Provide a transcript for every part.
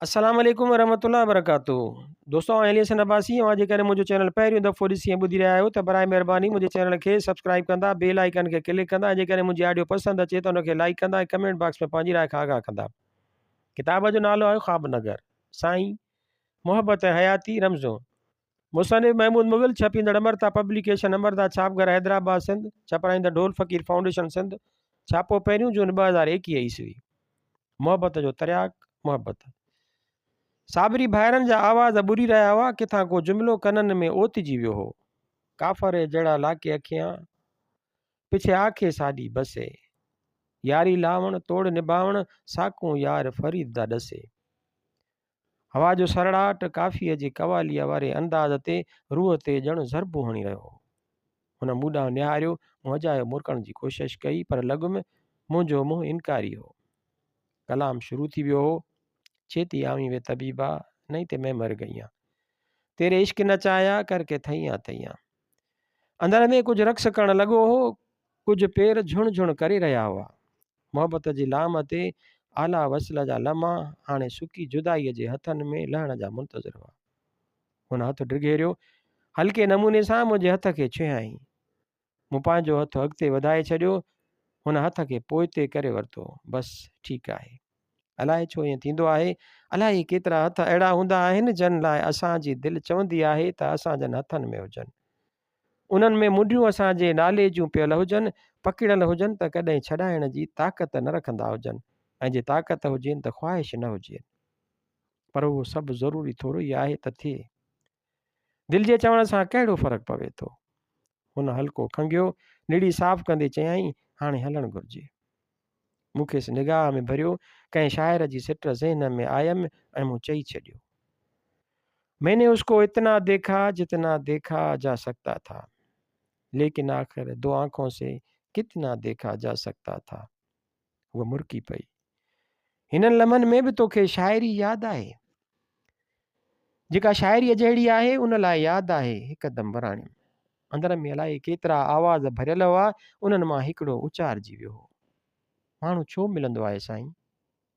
السلام عليڪم ورحمة الله وبرڪاته دوستو آئون علي حسن عباسي اوهان جيڪڏهن منهنجو چينل پهريون دفعو ڏسي ۽ ٻڌي رهيا آهيو ته برائي مهرباني منهنجي چينل کي سبسڪرائب ڪندا بيل آئيڪن کي ڪلڪ ڪندا ۽ جيڪڏهن منهنجي آڊيو پسند اچي ته ان کي لائيڪ ڪندا ۽ ڪمينٽ باڪس ۾ پنهنجي راء کان آگاهه ڪندا ڪتاب جو نالو آهي خواب نگر سائين محبت ۽ حياتي رمزون مصنف محمود مغل ڇپيندڙ امرتا پبليڪيشن امرتا ڇاپ گهر حيدرآباد سنڌ ڇپرائيندڙ ڍول فقير فائونڊيشن سنڌ ڇاپو پهريون جون 2021 عيسوي محبت جو ترياق، محبت. صابري ڀائرن جا آواز ٻري رهيا هئا، ڪٿان ڪو جملو ڪنن ۾ اوتجي ويو هو. ڪافر اي جهڙا لاکي اکيان، پڇي آکي ساڏي بس اي. ياري لاوڻ توڙ نڀاوڻ، ساڪون يار فريد دا ڏس اي. هوا جو سرڙاٽ ڪافيء جي قواليء واري انداز تي روح تي ڄڻ ضربون هڻي رهيو هو. هن مون ڏانهن نهاريو، مون اجايو مرڪڻ جي ڪوشش ڪئي پر لڳم منهنجو منهن انڪاري هو. ڪلام شروع ٿي ويو هو، ڇيتي آوين وي طبيبا، نئين تي مين مر گئيان. تيري عشق نچايا، ڪر ڪي ٿئيان ٿئيان. اندر ۾ ڪجهه رقص ڪرڻ لڳو هو، ڪجهه پير جهڻ جهڻ ڪري رهيا هئا. محبت جي لام تي اعليٰ وصل جا لمحا هاڻي سڪي جدائيء جي هٿن ۾ لهڻ جا منتظر هئا. هن هٿ ڊگهيريو، هلڪي نموني سان منهنجي هٿ کي ڇهيائين. مون پنهنجو هٿ اڳتي وڌائي ڇڏيو، هن هٿ کي پوئتي ڪري ورتو. بس ٺيڪ آهي. الائي ڇو ائين ٿيندو آهي. الائي ڪيترا هٿ اهڙا هوندا آهن، جن لاء اسان جي دل چوندي آهي ته اسان جن هٿن ۾ هجن. انهن ۾ منڍيون اسان جي نالي جون پيل هجن، پڪڙيل هجن ته ڪڏهن ڇڏائڻ جي طاقت نه رکندا هجن ۽ جي طاقت هجين ته خواهش نه هجين. پر اهو سڀ ضروري ٿورو ئي آهي ته ٿئي. دل جي چوڻ سان ڪهڙو فرق پوي ٿو؟ هن هلڪو کنگهيو، نڙي صاف ڪندي چيائين، هاڻي هلڻ گهرجي. مون کيس نگاهه ۾ ڀريو، ڪنهن شاعر جي سٽ ذهن ۾ آيم ۽ مون چئي ڇڏيو. مين ني اس ڪو اتنا ديکا جتنا ديکا جا سڪتا ٿا، ليڪن آخر دو آنکون سي ڪتنا ديکا جا سڪتا ٿا. هوء مرڪي پئي. هنن لمحن ۾ به توکي شاعري ياد آهي؟ جيڪا شاعريء جهڙي آهي، ان لاء ياد آهي، هڪدم وراڻيم. اندر ۾ الائي ڪيترا آواز ڀريل هئا، انهن مان هڪڙو اچارجي ويو هو. ماڻهو ڇو ملندو آهي سائين؟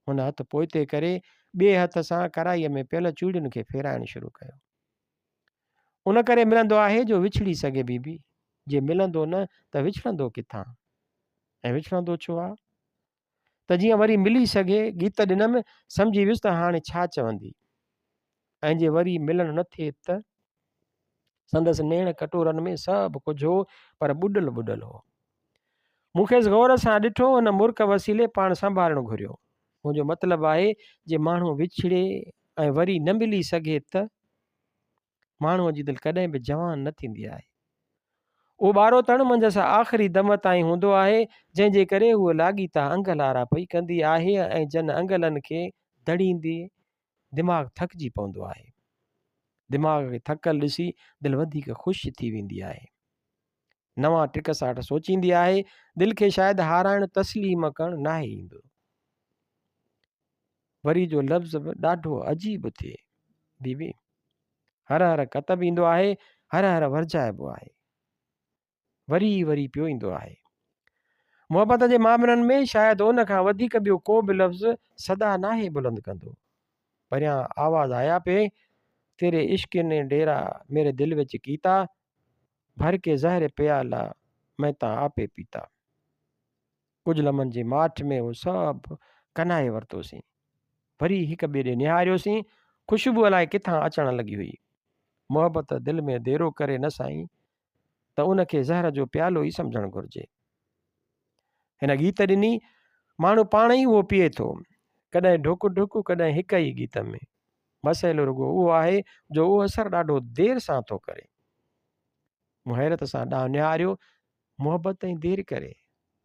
هن هٿ پوئتي ڪري، ٻئي هٿ سان ڪرائيء ۾ پيل چوڙين کي ڦيرائڻ شروع ڪيو. ان ڪري ملندو آهي جو وڇڙي سگهي بي بي. جي ملندو نه ته وڇڙندو ڪٿان؟ ۽ وڇڙندو ڇو آ؟ ته جيئن وري ملي سگهي. ڳيت ڏنم، سمجهي ويس ته هاڻي ڇا چوندي. ۽ جي وري ملڻ نه ٿئي ته؟ سندس نيڻ ڪٽورن ۾ سڀ ڪجهه هو پر ٻڏل ٻڏل هو. مون کيس غور سان ڏٺو، هن مرڪ وسيلي پاڻ سنڀالڻ گهريو. منهنجو مطلب آهي جي ماڻهو وڇڙي ۽ وري نه ملي سگهي ته؟ ماڻهوء جي دل ڪڏهن به جوان نه ٿيندي آهي. اهو ٻاروتڻ منجهس آخري دم تائين هوندو آهي، جنهن جي ڪري هوء لاڳيتا انگل آرا پئي ڪندي آهي ۽ جن انگلن کي دڙيندي دماغ ٿڪجي پوندو آهي. دماغ کي ٿڪل ڏسي دل وڌيڪ خوش ٿي ويندي آهي. نوان ٽڪساٽ سوچيندي آهي. دل کي شايد هارائڻ تسليم ڪرڻ ناهي ايندو. وري جو لفظ به ڏاڍو عجيب ٿئي. بي بي! هر هر ڪتب ايندو آهي، هر هر ورجائبو آهي. وري وري پيو ايندو آهي. محبت جي مامرن ۾ شايد ان کان وڌيڪ ٻيو ڪو به لفظ صدا ناهي بلند ڪندو. پريان آواز آيا پئي، تيري عشق ني ڊيرا ميري دل وچ ڪيتا، ڀر ڪي زهر پيالا مين تان آپي پيتا. ڪجهه لمحن جي ماٺ ۾ اهو سڀ ڪنائي ورتوسين. وري هڪ ٻئي ڏي نهاريوسين. خوشبو الائي ڪٿان اچڻ لڳي هئي. محبت دل ۾ ديرو ڪري نه سائين ته ان کي زهر جو پيالو ئي سمجهڻ گهرجي. هن ڳيت ڏني، ماڻهو پاڻ ئي اهو پيئي ٿو. ڪڏهن ڍڪ ڍڪ، ڪڏهن هڪ ئي ڳيت ۾. مسئلو رڳو اهو آهي جو اهو اثر ڏاڍو دير سان ٿو ڪري. مون حيرت سان ڏانهن نهاريو محبت ۽ دير ڪري.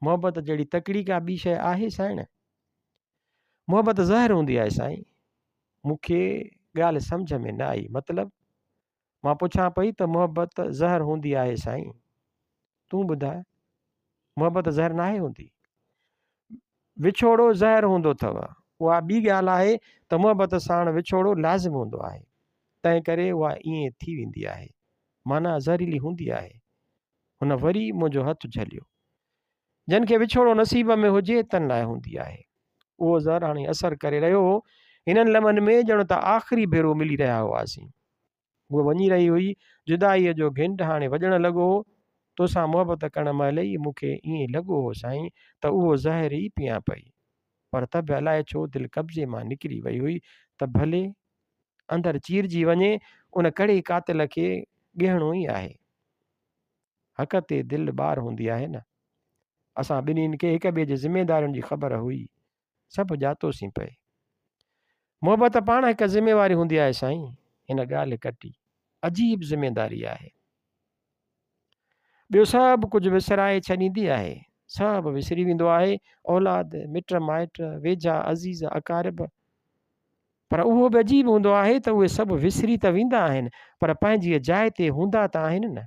محبت جهڙي تڪڙي ڪا ٻي شيء آهي سائڻ؟ محبت زهر هوندي آهي سائين. مون کي ڳالهه سمجهه ۾ نه آئي. مطلب؟ مان پڇان پئي ته محبت زهر هوندي آهي سائين؟ تون ٻڌاء. محبت زهر ناهي هوندي. وڇوڙو زهر هوندو اٿو. اها ٻي ڳالهه آهي ته محبت ساڻ وڇوڙو لازم هوندو آهي. تنهن ڪري اها ائين ٿي ويندي آهي. معنيٰ زهريلي هوندي آهي. هن وري منهنجو هٿ جهليو. جن کي وڇوڙو نصيب ۾ هجي، تن لاء هوندي آهي. اهو زهر هاڻي اثر ڪري رهيو هو. هنن لمحن ۾ ڄڻ ته آخري ڀيرو ملي رهيا هئاسين. هوء وڃي رهي هئي. جدائيء جو گهنڊ هاڻي وڄڻ لڳو هو. توسان محبت ڪرڻ مهل ئي مون کي ائين لڳو هو سائين ته اهو زهر ئي پيان پئي. پر ته به الائي ڇو دل قبضي مان نڪري وئي هئي ته ڀلي اندر چيرجي وڃي، ان ڪڙي قاتل کي ڳهڻو ئي آهي. حق تي دل ٻار هوندي آهي نه. اسان ٻنهين کي هڪ ٻئي جي ذميدارين جي خبر هئي. سڀ ڄاتوسين پئي. محبت پاڻ هڪ ذميواري هوندي آهي سائين. هن ڳالهه ڪٽي. عجيب ذميداري آهي. ٻيو سڀ ڪجهه وسرائي ڇڏيندي آهي. سڀ وسري ويندو آهي. اولاد، مٽ مائٽ، ويجها عزيز اقارب. پر اهو به عجيب هوندو آهي ته اهي سڀ وسري ته ويندا آهن پر پنهنجيء جاء تي هوندا ته آهن نه.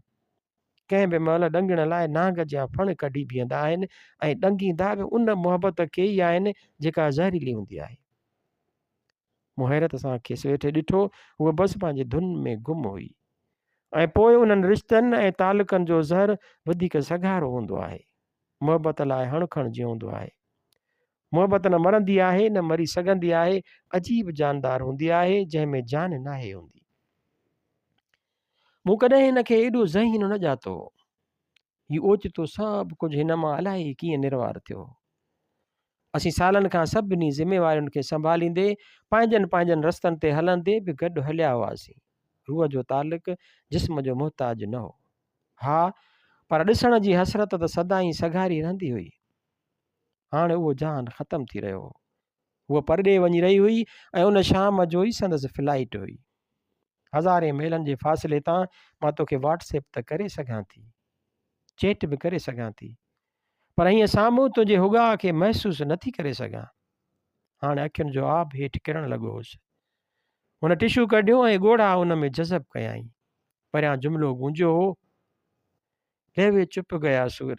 ڪنهن به مهل ڏنگڻ لاء نانگ جيان ڦڻ ڪڍي بيهندا آهن ۽ ڏنگيندا به ان محبت کي ئي آهن جيڪا زهريلي هوندي آهي. مون حيرت سان کيس ويٺي ڏٺو، هوء بس پنهنجي ڌن ۾ گم هئي. ۽ پوء انهن رشتن ۽ تعلقن جو زهر وڌيڪ سگهارو هوندو آهي. محبت لاء هڻ کڻ جيئن هوندو آهي. محبت نه مرندي آهي نه مري سگهندي آهي، عجيب جاندار هوندي آهي جنهن ۾ جان ناهي هوندي. مون ڪڏهن هن کي ايڏو ذهين نه ڄاتو هو. هي اوچتو سڀ ڪجهه هن مان الائي ڪيئن نروار ٿيو هو. اسين سالن کان سڀني ذميوارين کي سنڀاليندي پنهنجن پنهنجن رستن تي هلندي به گڏ هليا هئاسين. روح جو تعلق جسم جو محتاج نه هو. ها پر ڏسڻ جي حسرت ته سدائين سگهاري رهندي هئي. هاڻ اهو جهان ختم ٿي رهيو هو. هوء پرڏيهه وڃي رهي هئي ۽ ان شام جو ئي سندس فلائيٽ هئي. هزارين ميلن جي فاصلي تان مان توکي واٽس ايپ ته ڪري سگهان ٿي. چيٽ به ڪري سگهان ٿي. پر هيئن سامهون تنهنجي هڳاء کي محسوس نه ٿي ڪري سگهان. هاڻ اکين جو آب هيٺ ڪرڻ لڳو هوس. هن ٽشو ڪڍيو ۽ ڳوڙها ان ۾ جذب ڪيائين. پريان جملو گونجيو هو. ليوي چپ گيا سور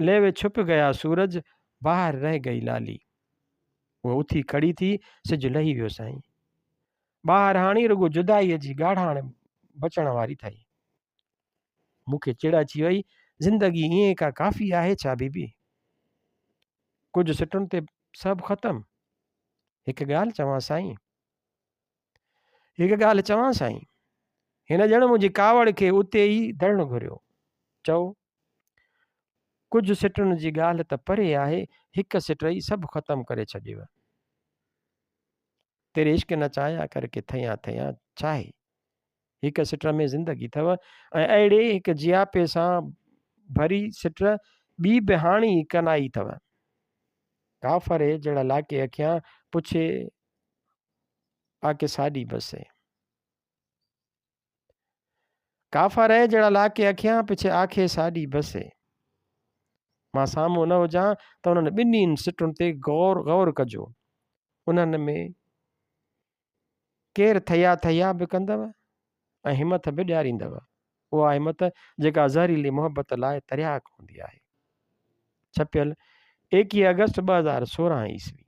ليوي ڇپ گيا سورج باهر رهه گئي لالي. هوء اٿي کڙي ٿي، سج لهي ويو سائين. ٻاهر هاڻي رڳو جدائيء جي ڳاڙهاڻ بچڻ واري ٿئي. مون کي چڙ اچي وئي، زندگي ائين ڪا ڪافي آهي ڇا بي بي؟ ڪجهه سٽن تي سڀ ختم؟ هڪ ڳالهه چوان سائين. هڪ ڳالهه چوان سائين. هن ڄڻ منهنجي ڪاوڙ کي اتي ئي دڙڻ گهريو. چئو. ڪجهه سٽن جي ڳالهه ته پري آهي، هڪ سٽ ئي سڀ ختم ڪري ڇڏيو. تيري عشق نه چاهيا ڪر ڪي ٿيان ٿيان ڇاهي. هڪ سٽ ۾ زندگي اٿو ۽ اهڙي هڪ جياپي سان ڀري سٽ ٻي به هاڻي ئي ڪنائي اٿو. ڪافر هي جهڙا لاکي اکيان پڇي آکي ساڏي بس هي. ڪافر هي جهڙا لاکي اکيان پڇي آکي ساڏي بس هي. مان سامهون نه هجان ته انهن ٻنهين سٽن تي غور غور ڪجو. انهن ۾ ڪير ٿيا ٿيا به ڪندؤ ۽ همٿ به ڏياريندؤ. اها همت جيڪا زهريلي محبت لاء ترياق هوندي آهي. ڇپيل 21 آگسٽ 2016 عيسوي.